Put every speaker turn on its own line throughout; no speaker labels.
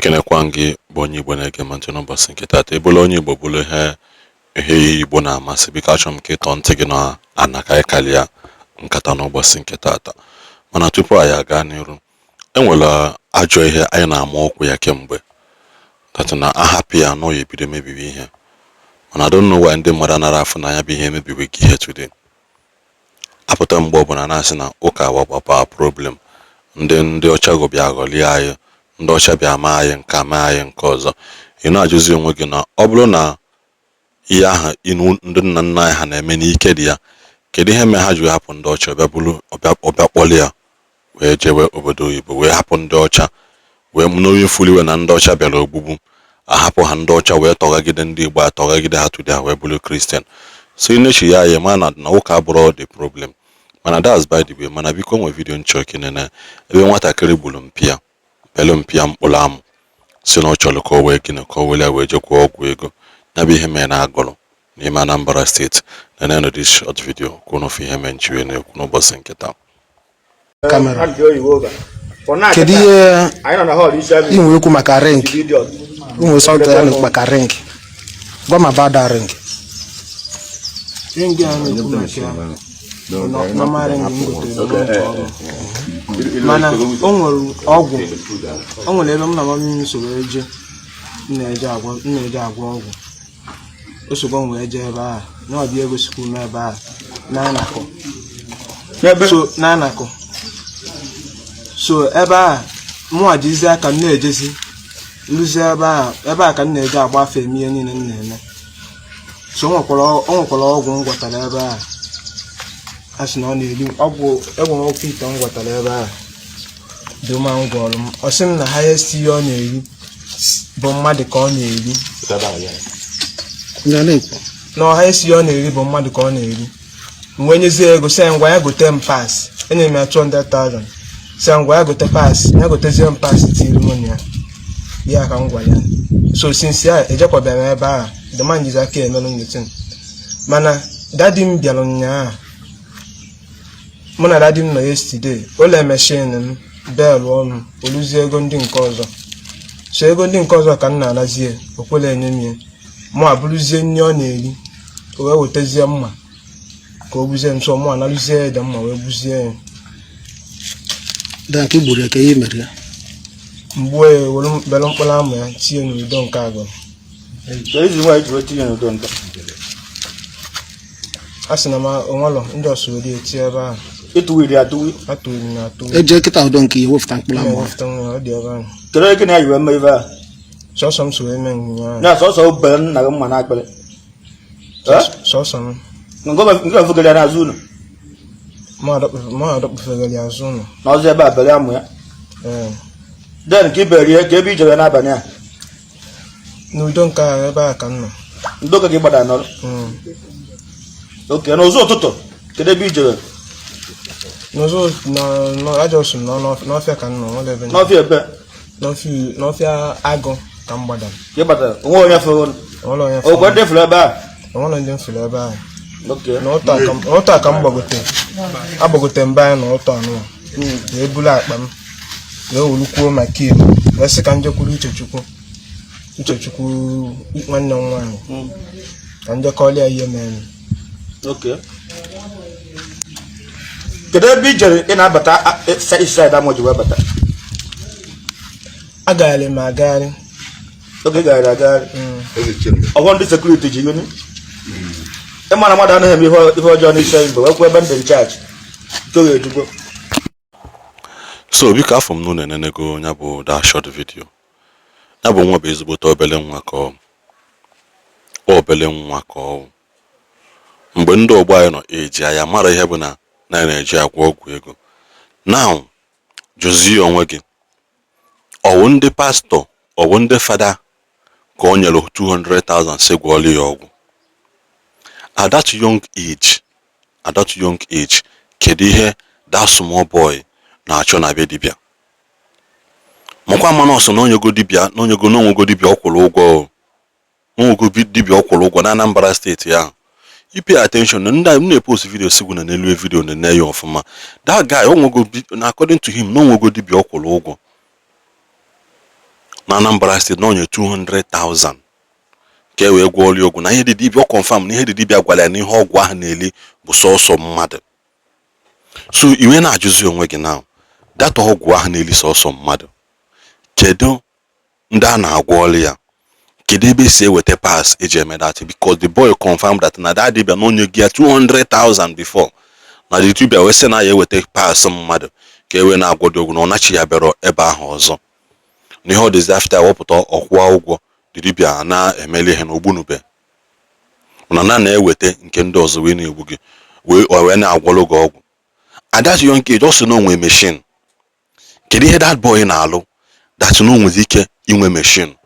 Ekenekwa m gị bụ onye Igbo na-ege m ntị n'ụbọchị nke taata. Ị bụrụ onye Igbo, bụrụ ihe Igbo na-amasị, biko achọrọ m ka ịtọ ntị gị na ana ka anyị kalịa nkata n'ụbọchị nke taata. Mana tupu anyị aga n'iru, enwere ajọ ihe anyị na-ama ọkwa ya kemgbe that na ahapụ ya na ọ ya ebido mebiwe ihe, mana I don't know why ndị mmadụ anara afụ na ya bụ ihe emebiwe gị ihe today. Apụta mgbe ọbụla na-asị na ụka wapapa problem, ndị ọcha bịa ghọlie anyị, ndị ọcha bịa maa anyị nke a, mee anyị nke ọzọ. Ị na-ajụzi onwe gị na ọ bụrụ na ihe ahụ ndị nna nna anyị ha na-eme n'ike dị ya, kedu ihe mere ha ji hapụ ndị ọcha ọbịa bụrụ ọbịa kpọlị ya wee jewe obodo oyibo, wee hapụ ndị ọcha wee n'onye furu iwe na ndị ọcha bịara ogbugbu, ahapụ ha, ndị ọcha wee tọghagide ndị Igbo, atọghagide ha today, ha wee bụrụ Christian? So ị na-echi ya ya ma na ụka abụrụ the problem. Mana that's by the way. Mana biko, nwe video nchọ nene ebe nwatakịrị gburu mpịa pelu mpịa mkpụrụ amụ, si na ọ chọrọ ka o wee gịnị, ka o were ya wee jekwa ọgwụ ego. Ya bụ ihe mere na Agụrụ n'ime Anambra Steeti. Nenenu this short video ka unu fụ ihe mere nchi wee na-ekwu n'ụbọchị nke taa.
Camera. Kedu ihe ị nwere ikwu maka ring? Ị nwere something ya na-ekwu maka ring? Gwa m about that ring.
Ring a na-ekwu maka ya bụ normal ring m gotere n'otu ọrụ, mana o nwere ọgwụ, o nwere ebe m na mami m so wee jee, m na-eje agwọ ọgwụ. O sokwa m wee jee ebe ahụ na ọbịa egosikwu m ebe ahụ na-anakọ so na-anakọ so ebe ahụ. Mụnwa jizi aka m na-ejezi nrụzi ebe ahụ, ebe a ka m na-eje agba afa, eme ihe niile m na-eme. So o nwekwara ọgwụ m gwọtara ebe ahụ, a sị na ọ na-eri ọgwụ. Egwe m oke ite m gwọtara ebe ahụ dị mma. M gwọrọ m, ọ sị m na highest ihe ọ na-eri bụ mmadụ ka ọ na-eri.
Ya na-ekwu.
Na ọha esi ihe ọ na-eri bụ mmadụ ka ọ na-eri. M wee nyezie ego, sị ya ngwa, ya gote m pass. Enyere m ya 200,000, sị ya ngwa, ya gote pass, ya gotezie m pass tiri mụ na ya. Ya ka m gwara ya. So since ya ejekwabịa m ebe ahụ, the man jizi aka emelụ m the thing. Mana daddy m bịara ụnyaahụ, mụ na daddy m nọ yesterday. Ụlọ machine m belụọ m, oluzie ego ndị nke ọzọ. So ego ndị nke ọzọ ka m na-anazie, o kwela enye m ya. Mụ abụrụzie nri ọ na-eri, o wee wetazie mma ka o gbuzie m. So mụ analụzie ya ede mma wee gbuzie ya.
Da nke i gburu ya, ka ihe mere ya?
Mgbuo ya, were bere mkpụrụ amụ ya tinye n'udo nke agụ.
Ezi nwaanyị ji wee tinye n'udo nka?
A sị na ma onwelọ ndị ọsọ ori etinye ebe ahụ.
Ịtụwiri atụwi?
Atụrụ na atụ.
Eje kịta udo nke ihe wepụta mkpụrụ amụ ahụ?
Ewepụta nwa, ọ dị ebe ahụ.
Kedu onye gị na ya yi wee mee ife a?
Sọsọ m so wee mee ụnyaahụ.
Na sọsọ obere nna gị mma n'akpịrị?
Sọsọ m.
Nke mfugara ya n'azụ ụlọ?
Mụ adọkpụfegara ya azụ ụlọ.
Na ọzọ ebe a bere amụ ya?
Ee.
Den ka i berie ka ebe ijere n'abalị a?
N'udo nke ahụ, ebe a ka m nọ.
Ndị oge gị gbada nọrọ?
Mm.
Oke n'ụzọ ụtụtụ, kedu ebe ijere?
N'ụzọ na ajọ sụ nọ n'ọfịa ka m nọ, nwere ebe m-
N'ọfịa ebe?
N'ọfịa agụ ka m gbadara.
Ka ị gbadara, onwe onye fụrụ?
Onwere onye
okwe ndị fụrụ ebe a?
Onwere ndị m fụrụ ebe ahụ.
Oke.
N'ụtọ a ka m gbagote, agbagote mbe anyị n'ụtọ anụ, wee buru akpa m, wee wulukwuo ma kii, wee sị ka m jekwuru Uchechukwu, Uchechukwu nwanne m nwaanyị, ka m jekọọlụ ya ihe mere.
Oke, kedu ebe ijere ị na-abata side amụ ji wee bata?
Agagharị m agagharị.
Oge gagharị agagharị? Ọghọ ndị security ji gịnị? Ịma na mmadụ anaghị eme ihe ọjọọ n'isi anyị mgbe wee kwuo ebe ndị nchaji nke oge ejugbo.
So biko, afọ m na unu enenego ya bụ that short video. Ya bụ nwa bụ ezigbote obele nwa ka ọ obele nwa ka ọ mgbe ndị ọgbọ anyị nọ eji anya mara ihe bụ na anyị na-eji agwọ ọgwụ ego. Now jụzie onwe gị, ọwụ ndị pastọ, ọwụ ndị fada ka o nyere 200,000 sị gwọọlụ ya ọgwụ at that young age? At that young age, kedu ihe that small boy na-achọ na be dibịa? Makwa ma nọọsụ na onyego dibịa na onyego na onwego dibịa ọ kwụrụ ụgwọ o. Onwego dibịa ọ kwụrụ ụgwọ na Anambra Steeti ahụ. You pay attention na ndị a m na-epost video sigwu na n'elu video na ya ọfụma. That guy onwego na according to him na onwego dibịa ọ kwụrụ ụgwọ. Na Anambra State na onye 200,000 ka e wee gwọọ ọrịa ọgwụ na ihe dị dibịa. Ọ confirm na ihe dị dibịa gwara ya na ihe ọgwụ ahụ na-eli bụ sọsọ mmadụ. So iwe na-ajụzi onwe gị now, that ọgwụ ahụ na-eli sọsọ mmadụ, kedu ndị a na-agwọ ọrịa ya? Kedu ebe esi eweta parts eji eme that? Because the boy confirmed that na that dibịa na onye gị ya 200,000 before, na the dibịa wee sị na ya eweta parts mmadụ ka e wee na-agwọ dị ọgwụ, na ọ nachi ya bịara ebe ahụ ọzọ, na ihe ọ dịzi after wepụta ọkwụwa ụgwọ the dibịa na-emeli ihe na ogbunube na na-eweta nke ndị ọzọ wee na-egbu gị, wee na-agwọrọ gị ọgwụ. At that young age, ọ sị na onwe machine. Kedu ihe that boy na-alụ that na o nwere ike inwe machine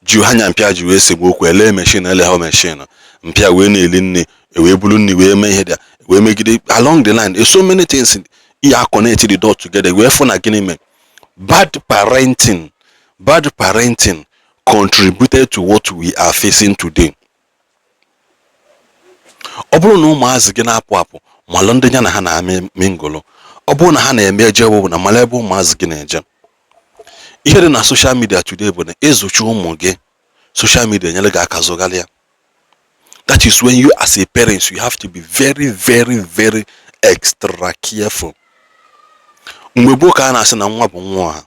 ji anya mpịa ji wee segbu okwu ele machine, ele ha machine mpịa wee na-eli nne, wee buru nne wee mee ihe dị wee megide along the line? So many things ya connect the dot together wee fụ na gịnị mee? Bad parenting. Bad parenting contributed to what we are facing today. Ọ bụrụ na ụmụazị gị na-apụ apụ, malụ ndị ya na ha na-amị mingụlụ. Ọ bụrụ na ha na-eme eje bụ na mara ebe ụmụazị gị na-eje. Ihe dị na social media today bụ na ịzụcha ụmụ gị, social media enyere gị aka zụgharịa. That is when you as a parent, you have to be very, very, very extra careful. Mgbe gboo ka a na-asị na nwa bụ nwa ọha.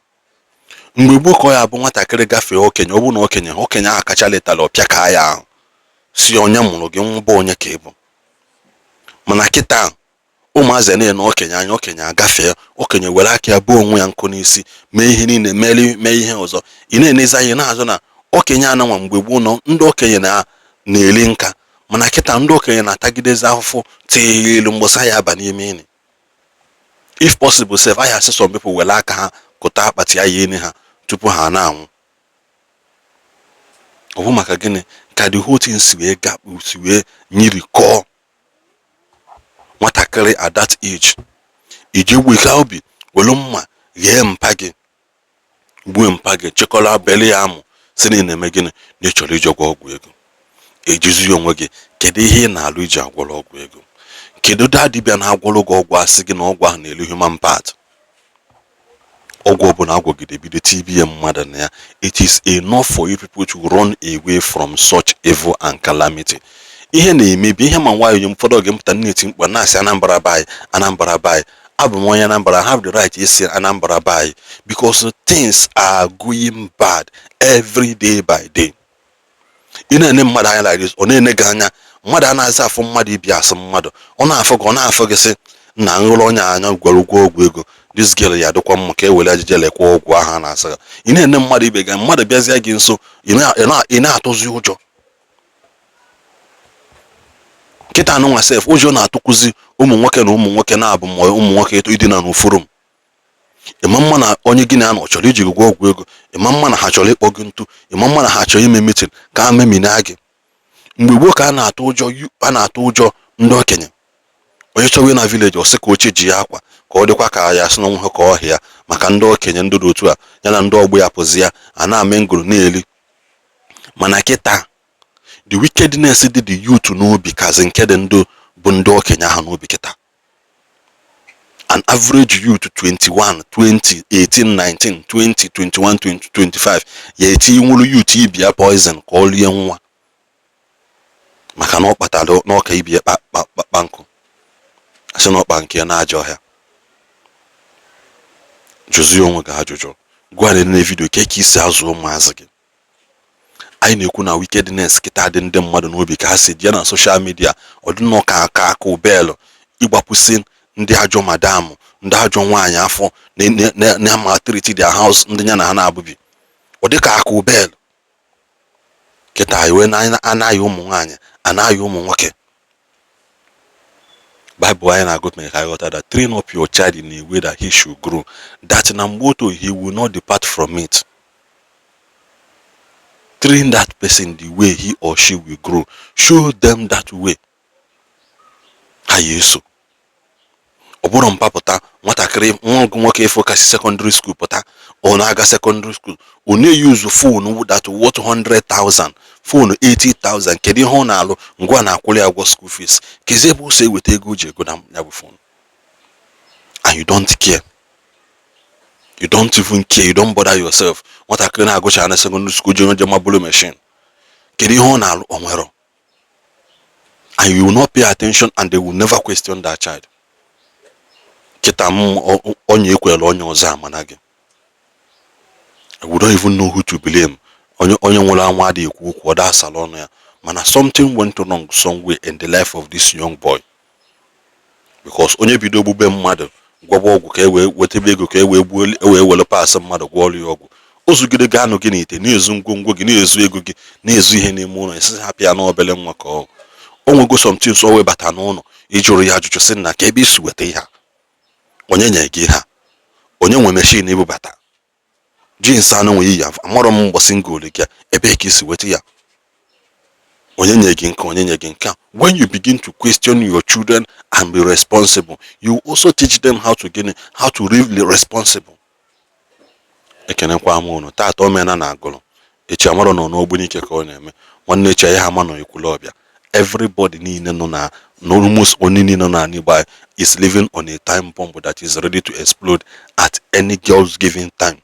Mgbe gboo ka ọ ya bụ nwatakịrị gafee okenye, ọ bụ na okenye ahụ kacha letara ọpịa ka ya ahụ si onye mụrụ gị nwụba onye ka ị bụ. Mana kịta, ụmụazị na-ene okenye anya, okenye agafee, okenye were aka ya buo onwe ya nkụ n'isi, mee ihe niile, mee ihe ọzọ. Ị na-enezi anya na-azụ na okenye ananwa. Mgbe gboo nọ ndị okenye na na-eri nka, mana kịta ndị okenye na-atagidezi afụfụ tiilu mgbasa ya aba n'ime ini. If possible sef, anyị asị some people were aka ha kụta akpati ya eni ha tupu ha na-anwụ. Ọ bụ maka gịnị ka the whole thing si wee ga si wee nyirikọọ nwatakịrị at that age iji gbika obi were mma ghee mpa gị, gbuo mpa gị, chịkọrọ beli ya amụ, si na ị na-eme gịnị? Na ị chọrọ ije gwọ ọgwụ ego. Ejizi onwe gị, kedu ihe ị na-alụ iji agwọrọ ọgwụ ego? Kedu da dibịa na-agwọrọ gị ọgwụ asị gị na ọgwụ ahụ na-elu human part? Ọgwụ ọbụla agwọgide bido tibi mmadụ na ya, it is enough for you people to run away from such evil and calamity. Ihe na-emebi ihe ma nwaanyị ụfọdụ oge mpụta na-eti mkpu na-asị, "Anambra be anyị, Anambra be anyị." Abụ m onye Anambra. I have the right isi Anambra be anyị because things are going bad every day by day. Ị na-ene mmadụ anya like this, ọ na-ene gị anya. Mmadụ a na-aza afụ mmadụ ibi asị mmadụ, ọ na-afụ gị, ọ na-afụ gị, sị na nghụrụ onye anya gwara ụgwọ ọgwụ ego. This girl ya adịkwa mma ka e were ajije lekwa ọgwụ ahụ a na-asa gị. Ị na-ene mmadụ ibe gị, mmadụ bịazie gị nso, ị na-atụzi ụjọ. Nkịta anụnwa sef, ụjọ na-atụkwuzi ụmụ nwoke na ụmụ nwoke na-abụ ma ụmụ nwoke eto idina n'ufuru m. Ịma mma na onye gị na-anọ chọrọ iji gị gwọ ọgwụ ego. Ịma mma na ha chọrọ ịkpọ gị ntu. Ịma mma na ha chọrọ ime meeting ka ha memina gị. Mgbe gboo ka a na-atụ ụjọ, a na-atụ ụjọ ndị okenye. Onye chọwa na village, ọ sị ka oche ji ya akwa ka ọ dịkwa ka ya sị na onwe ha ka ọhịa maka ndị okenye, ndị dị otu a ya na ndị ọgbọ ya pụzi ya a na-ame ngụrụ na-eli. Mana kịta, the wickedness dị the youth n'obi kazi nke dị ndị bụ ndị okenye ahụ n'obi. Kịta, an average youth 21, 20, 18, 19, 20, 21, 20, 25 ya eti nwuru youth ibia poison ka ọ rie nwa maka na ọ kpatara n'ọka ibie kpa nkụ, asị na ọkpa nke ya na-ajọ ọhịa. Jụzie onwe gị ajụjụ. Gwa na video ka ka isi azụ ụmụazị gị. Anyị na-ekwu na wickedness kịta dị ndị mmadụ n'obi ka ha si jee na social media, ọdịnọ ka aka akụ belụ ịgbapụsị ndị ajọ madam, ndị ajọ nwaanyị afọ na maltreat their house, ndị ya na ha na-abụbi. Ọ dịka akụ belụ kịta iwe anaghị ụmụ nwaanyị, anaghị ụmụ nwoke. Bible anyị na-agụ mere ka anyị ghọta that train up your child in a way that he should grow, that na mgbe oto he will not depart from it. Train that person the way he or she will grow. Show them that way ha ya eso. Ọ bụrụ mpapụta nwatakịrị nwa ọgụ nwoke ịfụ kasị secondary school pụta, ọ na-aga secondary school, ọ na-eyuzu phone that worth 100,000, phone 80,000. Kedu ihe ọ na-alụ? Ngwa na-akwụrụ ya ụgwọ school fees. Kezi ebe o si eweta ego o ji ego na ya bụ phone? And you don't care. You don't even care, you don't bother yourself. Nwatakịrị na-agụcha na secondary school je je mabulu machine, kedu ihe ọ na-alụ? O nwero. And you will not pay attention and they will never question that child. Kịta m onye ekwela onye ọzọ amana gị. We don't even know who to blame. Onye nwụrụ anwụ adịghị ekwu okwu, ọ dasala ọnụ ya. Mana something went wrong somewhere in the life of this young boy, because onye bido ogbugbe mmadụ, gwọba ọgwụ ka e wee wetebe ego, ka e wee gbuo, e wee were pasị mmadụ gwọọrọ ya ọgwụ, ozugide ga-anọ gị n'ite, na-ezu ngwongwo gị, na-ezu ego gị, na-ezu ihe n'ime ụlọ, esi hapụ ya n'obele nwa ka ọ o nwego something. O webata n'ụlọ, ịjụrụ ya ajụjụ, sị na ka ebe isi weta ihe a, onye nye gị ihe a, onye nwe machine ibubata jeans anụ nwe iyi, amarọ m mgbọsị ngoli gị, ebe ka isi weta ya, onye nye gị nke, onye nye gị nke a. When you begin to question your children and be responsible, you also teach them how to gịnị, how to live responsible. Ekenekwa m unu taata. Omena na agụrụ echi amarọ nọ n'Ogbunike ka ọ na-eme, nwanne echi ya ha ama nọ Ekwulọbịa. Everybody niile nọ na almost onye niile nọ n'ala Igbo is living on a time bomb that is ready to explode at any girl's given time,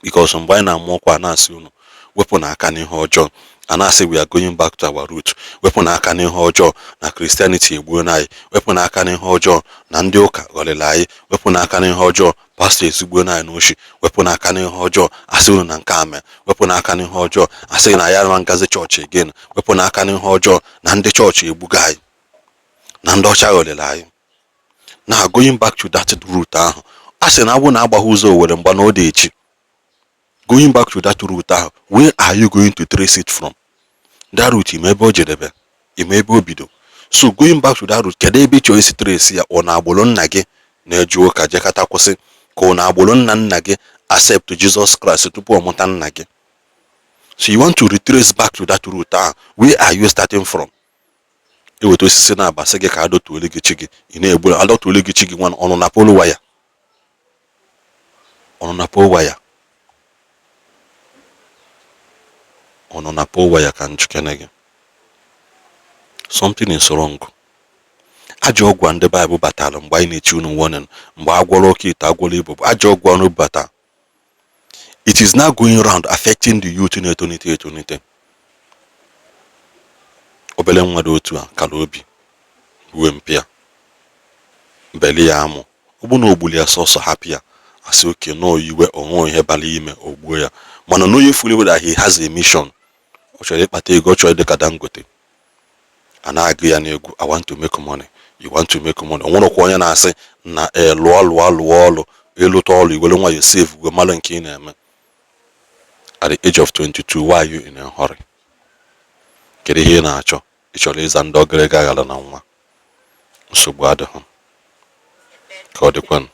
because mgbe anyị na-amụ ọkwa, na-asị unu wepụ n'aka n'ihe ọjọọ, a na-asị we are going back to our root. Wepụ n'aka n'ihe ọjọọ na Christianity egbuo na anyị, wepụ n'aka n'ihe ọjọọ na ndị ụka ghọrịrị anyị, wepụ n'aka n'ihe ọjọọ, pastọ ezigbo na anyị n'oshi, wepụ n'aka n'ihe ọjọọ, asị unu na nke a mee, wepụ n'aka n'ihe ọjọọ, asị na ya ma ngazi chọọchị again, wepụ n'aka n'ihe ọjọọ na ndị chọọchị egbugo anyị, na ndị ọcha ghọrịrị anyị. Na going back to that root ahụ, a sị na agwụ na-agbagha ụzọ Owere mgba na ọ dị echi. Going back to that root ahụ, where are you going to trace it from? That root, ime ebe o jedebe, ime ebe o bido. So going back to that root, kedu ebe ị chọrọ isi trace ya? Ọ na agbụrụ nna gị na-eje ụka jekata kwụsị, ka ọ na agbụrụ nna nna gị accept Jesus Christ tupu ọ mụta nna gị? So you want to retrace back to that root ahụ, where are you starting from? Eweta osisi na-abasị gị ka adọtuole gị chi gị, ị na-egbu adọtuole gị chi gị nwa ọnụ na pole waya, ọnụ na pole waya, ọnụ na pole waya. Ka njikere gị, something is wrong. Ajọ ọgwụ a ndị Baịbụl batara mgbe anyị na-echi unu warning, mgbe agwọrọ oke ite, agwọrọ ibo bụ ajọ ọgwụ ọnụ bata. It is now going round, affecting the youth na-etonite etonite. Obere nwa dị otu a kara obi uwe mpịa mbeli ya amụ, ọ bụ na ogbuli ya sọsọ hapụ ya, asị oke nọọ iwe onwe ihe bara ime ogbuo ya. Mana n'onye furu that he has a mission, ọ chọrọ ịkpata ego, ọ chọrọ ịdị ka Dangote, a na-agụ ya n'egwu, "I want to make money." You want to make money, o nwerekwa onye na-asị na e lụọ lụọ lụọ ọlụ, ịlụta ọlụ, iwere nwayọ save uwe malụ nke ị na-eme. At the age of 22, why are you in a hurry? Kedu ihe ị na-achọ? Ị chọrọ ịza ndị ọgịrịga aghara na nwa? Nsogbu adịghị, ka ọ dịkwanụ.